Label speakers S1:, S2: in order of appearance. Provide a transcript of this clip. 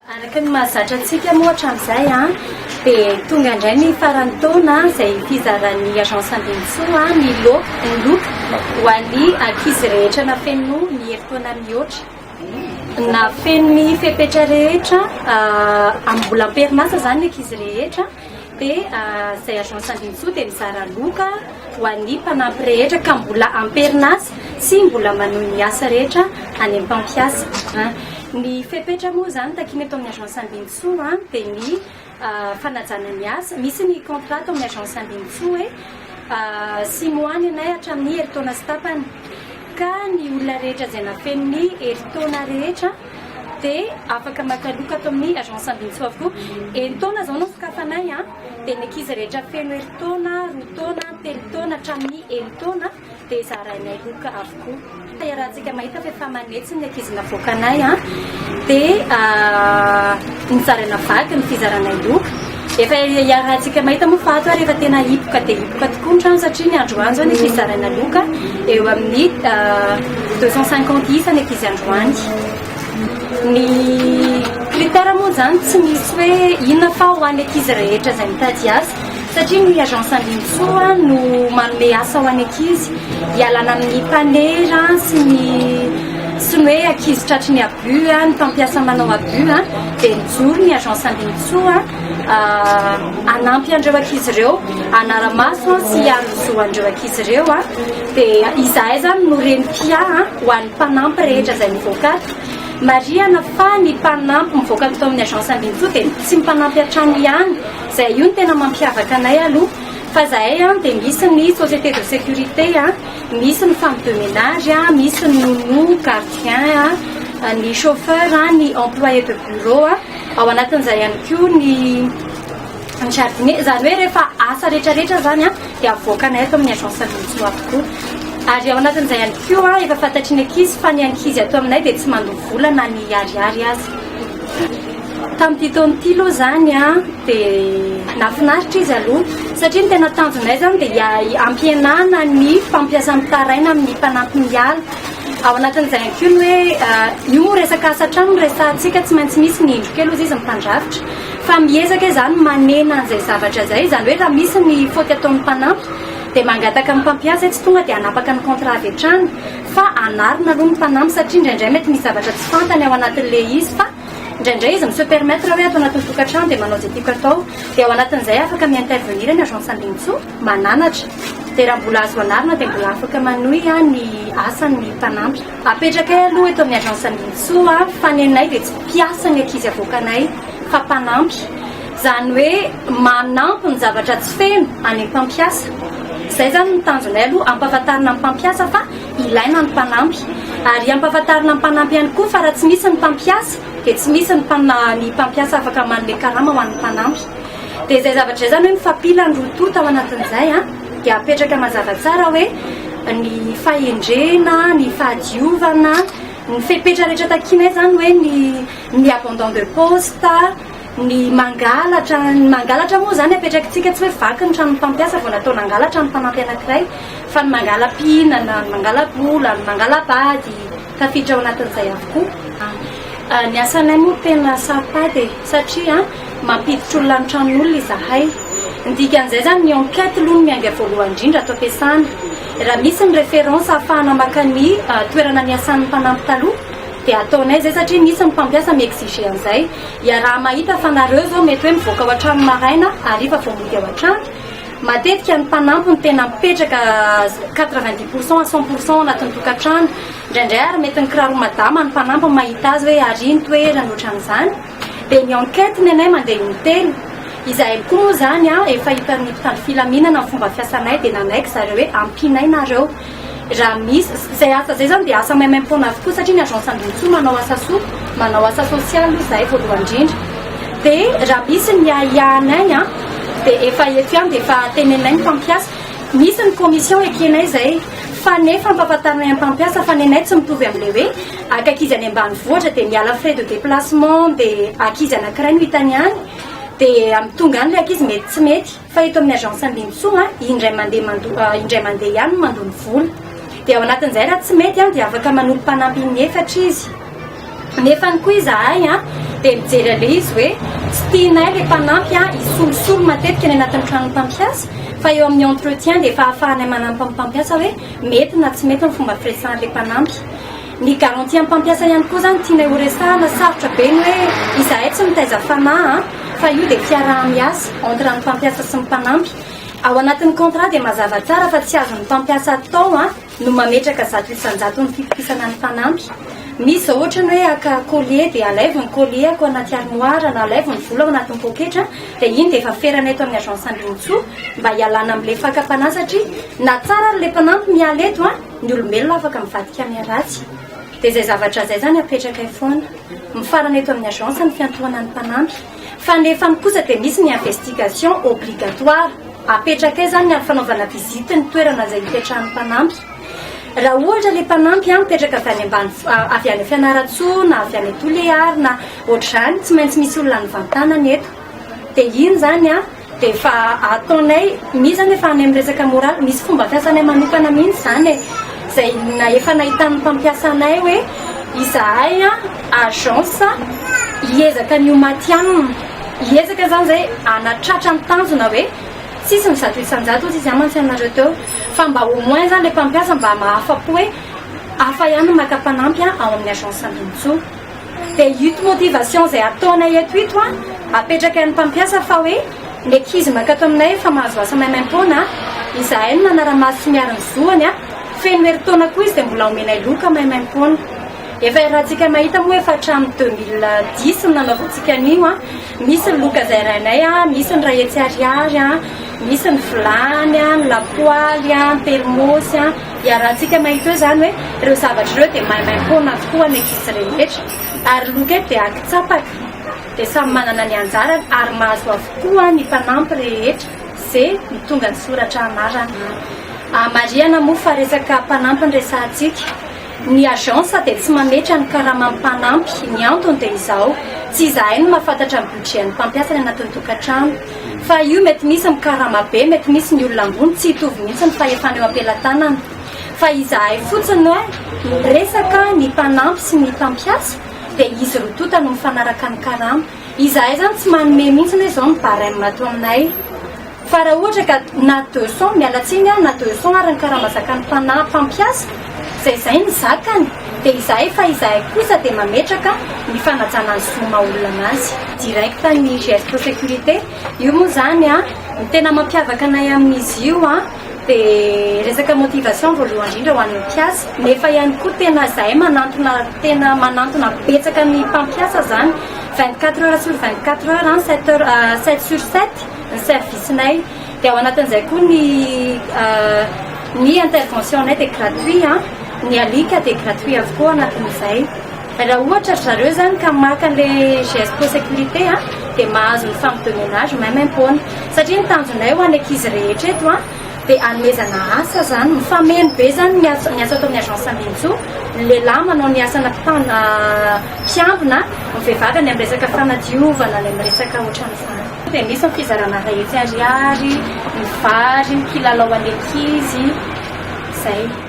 S1: Araka ny mahazatra antsika moa hatramin'izay dia tonga indray ny faran'ny taona izay fizaran'ny Agence Ambinintsoa ny loka ny loka ho an'ny ankizy rehetra nafeno ny herintaona mihoatra. Nafeno ny fepetra rehetra amin'ny mbola am-perinasa izany ny ankizy rehetra dia izay Agence Ambinintsoa dia mizara loka ho an'ny mpanampy rehetra ka mbola am-perinasa sy mbola manohy ny asa rehetra any amin'ny mpampiasa. Ny fepetra moa izany takiana eto amin'ny Agence Ambinintsoa dia ny fanajana ny asa. Misy ny contrat ato amin'ny Agence Ambinintsoa hoe six mois ny anay hatramin'ny herintaona sy tapany. Ka ny olona rehetra izay nafeno ny herintaona rehetra dia afaka maka loka ato amin'ny Agence Ambinintsoa avokoa. Herintaona izao no sokafanay dia ny ankizy rehetra feno herintaona, roa taona, telo taona hatramin'ny enin-taona dia zarainay loka avokoa. Iarahantsika mahita fa efa manetsy ny ankizy navoakanay dia nozaraina vaky ny fizaranay loka. Efa iarahantsika mahita moa fa ato ary efa tena hipoka dia hipoka tokoa ny trano satria ny androany izao ny ankizy zaraina loka eo amin'ny 250 isa ny ankizy androany. Ny critère moa izany tsy misy hoe inona fa ho an'ny ankizy rehetra izay mitady asa satria ny agence Ambinintsoa no manome asa ho an'ny ankizy hialana amin'ny mpanera sy ny sy ny hoe ankizy tratry ny abus, ny mpampiasa manao abus dia nijoro ny agence Ambinintsoa hanampy an'ireo ankizy ireo, hanara-maso sy hiaro ny zo an'ireo ankizy ireo dia izahay izany no reny mpiahy ho an'ny mpanampy rehetra izay mivoaka ato. Marihana fa ny mpanampy mivoaka ato amin'ny agence Ambinintsoa dia tsy ny mpanampy an-trano ihany, izay io no tena mampiavaka anay aloha fa izahay dia misy ny société de sécurité, misy ny femme de ménage, misy ny nounou, gardien, ny chauffeur, ny employé de bureau. Ao anatin'izay ihany koa ny ny jardinier, izany hoe rehefa asa rehetrarehetra izany dia avoakanay ato amin'ny agence Ambinintsoa avokoa. Ary ao anatin'izay ihany koa efa fantatry ny ankizy fa ny ankizy ato aminay dia tsy mandoa vola na ny ariary aza. Tamin'ity taona ity aloha izany dia nahafinaritra izy aloha satria ny tena tanjonay izany dia hampihenana ny mpampiasa mitaraina amin'ny mpanampy miala. Ao anatin'izay ihany koa ny hoe io moa resaka asa trano no resahantsika, tsy maintsy misy ny indro kely hozy izy ny mpandrafitra fa miezaka izany manena an'izay zavatra izay, izany hoe raha misy ny faute ataon'ny mpanampy dia mangataka amin'ny mpampiasa hoe tsy tonga dia hanapaka ny contrat avy hatrany fa anarina aloha ny mpanampy satria indraindray mety misy zavatra tsy fantany ao anatin'ilay izy fa indraindray izy mi-se permettre hoe ato anatin'ny tokantrano dia manao izay tiako atao dia ao anatin'izay afaka mi-intervenir ny agence Ambinintsoa mananatra dia raha mbola azo anarina dia mbola afaka manohy ny asany ny mpanampy. Apetrakay aloha eto amin'ny agence Ambinintsoa fa ny anay dia tsy mpiasa ny ankizy avoakanay fa mpanampy. Izany hoe manampy ny zavatra tsy feno any amin'ny mpampiasa. Izay izany ny tanjonay aloha, ampahafantarina ny mpampiasa fa ilaina ny mpanampy. Ary ampahafantarina ny mpanampy ihany koa fa raha tsy misy ny mpampiasa dia tsy misy ny mpampiasa afaka manome karama ho an'ny mpanampy. Dia izay zavatra izay izany hoe mifampila ny roa tonta ao anatin'izay an, dia apetraka mazava tsara hoe ny fahendrena, ny fahadiovana, ny fepetra rehetra takianay izany hoe ny ny abandon de poste, ny mangalatra, ny mangalatra moa izany apetrakitsika tsy hoe vaky ny tranon'ny mpampiasa vao natao nangalatra ny mpanampy anankiray fa ny mangala-pihinana, ny mangala-bola, ny mangala-bady, tafiditra ao anatin'izay avokoa. Ny asanay moa tena saro-pady e, satria mampiditra olona any tranon'olona izahay. Ny dikan'izay izany ny enquête aloha no miainga voalohany indrindra ato am-piasana. Raha misy ny référence ahafahana maka ny toerana niasan'ny mpanampy taloha dia ataonay izay satria misy ny mpampiasa mi-exiger an'izay. Iaraha-mahita fa nareo izao mety hoe mivoaka ao an-trano maraina, hariva vao mody ao an-trano. Matetika ny mpanampy no tena mipetraka 90% à 100% ao anatin'ny tokantrano. Indraindray ary mety ny kiraro madama ny mpanampy no mahita azy hoe ary ny toerany ohatran'izany. Dia ny enquête ny anay mandeha intelo. Izahay koa moa izany efa hitan'ny mpitandro filaminana ny fomba fiasanay dia nanaiky zareo hoe ampianay nareo raha misy. Izay asa izay izany dia asa maimaimpoana avokoa satria ny agence Ambinintsoa manao asa soa, manao asa sosialy aloha izahay voalohany indrindra. Dia raha misy ny ahiahinay dia efa eto ihany dia efa teneninay ny mpampiasa. Misy ny commission ekenay izay fa nefa ampahafantarinay amin'ny mpampiasa fa nenay tsy mitovy amin'ilay hoe haka ankizy any ambanivohitra dia miala frais de déplacement dia ankizy anankiray no hitany any dia amin'ny tonga any ilay ankizy mety tsy mety fa eto amin'ny agence Ambinintsoa indray mandeha mandoa indray mandeha ihany no mandoa ny vola dia ao anatin'izay raha tsy mety dia afaka manolo mpanampy inefatra izy. Nefany koa izahay Dia mijery an'ilay izy hoe tsy tianay ilay mpanampy hisolosolo matetika any anatin'ny tranon'ny mpampiasa fa eo amin'ny entretien dia efa ahafahanay manampy ny mpampiasa hoe mety na tsy mety ny fomba firesahan'ilay mpanampy. Ny garantie amin'ny mpampiasa ihany koa izany tianay horesahana, sarotra be ny hoe izahay tsy mitaiza fanahy an, fa io dia fiaraha-miasa entre ny mpampiasa sy ny mpanampy. Ao anatin'ny contrat dia mazava tsara fa tsy azon'ny mpampiasa atao an, no mametraka 100% ny fitokisana ny mpanampy. Misy izao ohatra ny hoe haka collier dia alaivo ny collier ako anaty armoire na alaivo ny vola ao anatin'ny poketra dia iny dia efa ferana eto amin'ny agence Ambinintsoa mba hialana amin'ilay fakam-panahy satria na tsara ary ilay mpanampy miala eto an, ny olombelona afaka mivadika miharatsy. Dia izay zavatra izay izany apetrakay foana. Mifarana eto amin'ny agence ny fiantohana ny mpanampy. Fa nefany kosa dia misy ny investigation obligatoire. Apetrakay izany ny fanaovana visite ny toerana izay hipetrahan'ny mpanampy. Raha ohatra ilay mpanampy mipetraka avy any ambany avy any Fianarantsoa na avy any Toliary na ohatr'izany, tsy maintsy misy olona nivantanana eto. Dia iny izany an, dia efa ataonay, misy izany efa any amin'ny resaka moral, misy fomba fiasanay manokana mihitsy izany e, izay na efa nahitan'ny mpampiasa anay hoe izahay an agence hiezaka ny ho matihanina, hiezaka izany izay hanatratra ny tanjona hoe tsisy ny 100% hozy izy mantsy ianareo teo, fa mba au moins izany ilay mpampiasa mba mahafa-po hoe hafa ihany ny maka mpanampy ao amin'ny agence Ambinintsoa. Dia ito motivation izay ataonay eto ito an, apetrakay amin'ny mpampiasa fa hoe ny ankizy mankato aminay efa mahazo asa maimaimpoana, izahay no manara-maso sy miaro ny zoany an, feno herintaona koa izy dia mbola omenay loka maimaimpoana. Efa iarahantsika mahita moa efa hatramin'ny 2010 no nanaovantsika an'io an, misy ny loka izay rainay an, misy ny iray hetsy ariary an, misy ny vilany an, ny lapoaly an, ny termosy an, Iarahantsika mahita eo izany hoe ireo zavatra ireo dia maimaimpoana avokoa ny ankizy rehetra ary loka eto dia akitsapaka dia samy manana ny anjarany ary mahazo avokoa ny mpanampy rehetra ze no tonga nisoratra anarana. Marihana moa fa resaka mpanampy ny resahantsika. Ny agence dia tsy mametra ny karaman'ny mpanampy, ny antony dia izao, tsy izahay no mahafantatra ny budget an'ny mpampiasa any anatin'ny tokantrano. Fa io mety misy mikarama be, mety misy ny olona ambony, tsy hitovy mihitsy ny fahefana eo am-pelatanana. Fa izahay fotsiny hoe miresaka ny mpanampy sy ny mpampiasa dia izy roa tonta no mifanaraka ny karama. Izahay izany tsy manome mihitsy hoe izao ny barème ato aminay. Fa raha ohatra ka na 200, miala tsiny aho, na 200 ary ny karama zakan'ny mpanahy mpampiasa, izay izay ny zakany, dia izahay fa izahay kosa dia mametraka ny fanajana ny zo maha olona anazy. Direct ny GS Pro Sécurité, io moa izany an, ny tena mampiavaka anay amin'izy io an, dia resaka motivation voalohany indrindra ho an'ny mpiasa, nefa ihany koa tena izahay manantona tena manantona betsaka ny mpampiasa izany, 24 heures sur 24 heures an, 7 heures, 7 sur 7. ny service-nay dia ao anatin'izay koa ny ny intervention-nay dia gratuit an, ny alika dia gratuit avokoa ao anatin'izay. Raha ohatra ry zareo izany ka maka an'ilay GS Pro Sécurité an, dia mahazo ny femme de ménage maimaimpoana. Satria ny tanjonay ho an'ny ankizy rehetra eto an, dia hanomezana asa izany, mifameno be izany ny asa ny asa ato amin'ny agence Ambinintsoa, ny lehilahy manao ny asana mpiambina, ny vehivavy any amin'ny resaka fanadiovana, any amin'ny resaka ohatran'izany. Dia misy ny fizarana iray hetsy ariary, ny vary, ny kilalao an'ny ankizy, izay.